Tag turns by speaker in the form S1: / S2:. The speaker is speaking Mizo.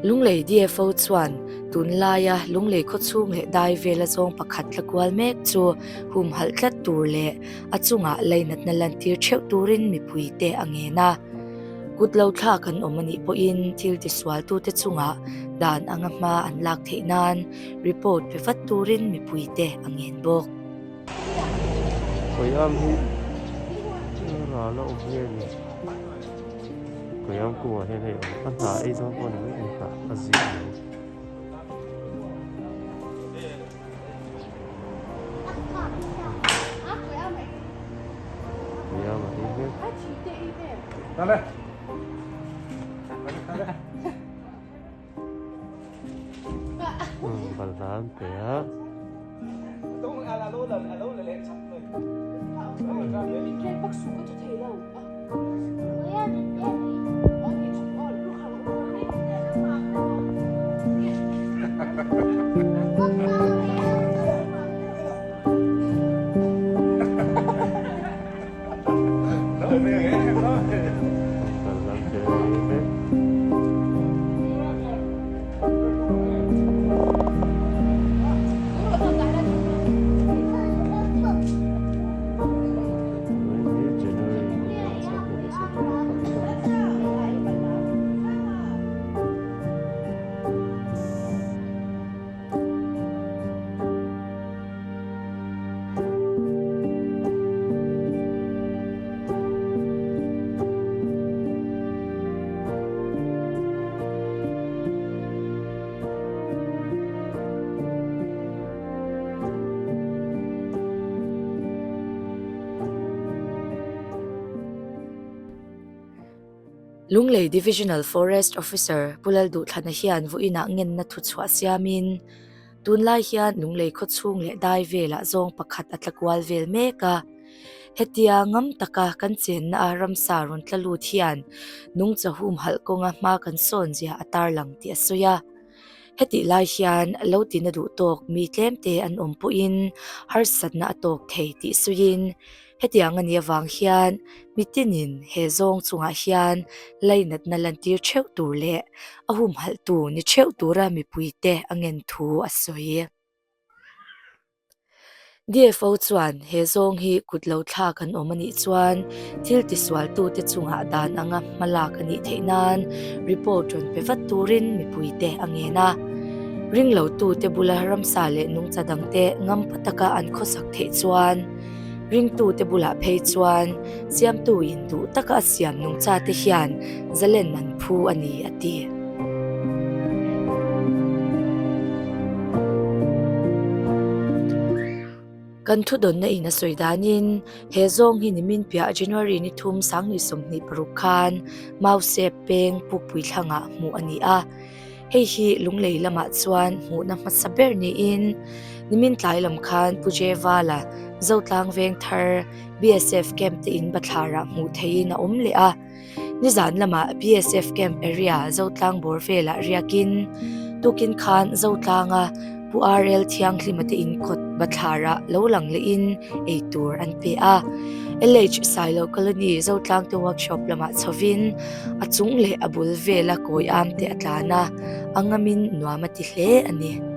S1: Lunglei DFO chuan tunlaia Lunglei khawchhung leh dai vela zawng pakhat tla kual mek chu humhalh tlat tur leh a chungah lainatna lantir theuh turin mipuite a ngen a. Kut lo thlak an awm anih pawhin thil tisualtute chungah dan anga hma an lak theih nan report pe vat turin mipuite a ngen bawk.
S2: Kawiham hi ral a awm nge ni? Kawiham kungah hian hei a hna ei dawn pawh ni mai thei hnah a zih lo. Kawiham a ei mek. Balhla an pe a. Balhla an pe a ei mek.
S1: Lunglei Divisional Forest Officer Pu Lalduhthlana hian vawiinah ngenna thuchhuah siamin tunlai hian Lunglei khawchhung leh dai velah zawng pakhat a tla kual vel mek a. Hetia ngam taka kan chenna a ramsa rawn tla lut hian nungcha humhalh kawnga hma kan sawn zia a tarlang tih a sawi a. Hetih lai hian lo tina duh tawk mi tlemte an awm pawhin harsatna a tawk thei tih sawiin hetiang a nih avang hian mitinin he zawng chungah hian lainatna lantir theuh tur leh a humhalhtu ni theuh tura mipuite a ngen thu a sawi. DFO chuan he zawng hi kut lo thlak an awm a nih chuan thil tisualtute chungah dan anga hma lak a nih theih nan report rawn pe vat turin mipuite a ngen a. Ringlotute bula ramsa leh nungcha dangte ngampa taka an khawsak theih chuan ringtute bulah phei chuan siamtuin duh taka a siam nungchate hian zalen an phu a ni a ti. Kan thudawnna in a sawi danin he zawng hi nimin piah January ni thum Sangni 26 khan Mausep peng Pukpui thlangah hmuh a ni a. Hei hi Lunglei lamah chuan hmuhna hmasa ber niin nimin tlai lam khan Pu Jevala Zotlang veng thar BSF camp te in bathlarah hmuh theihin a awm leh a. Nizan lamah BSF camp area Zotlang bawr velah riakin tukin khan Zotlanga Pu RL Thianghlima te in kawt bathlarah lo lang lehin ei tur an pe a. LH Sailo Colony Zotlang te workshop lamah chhovin a chung leh a bul vela kawi am te a tlan a, a ngamin nuam a ti hle a ni.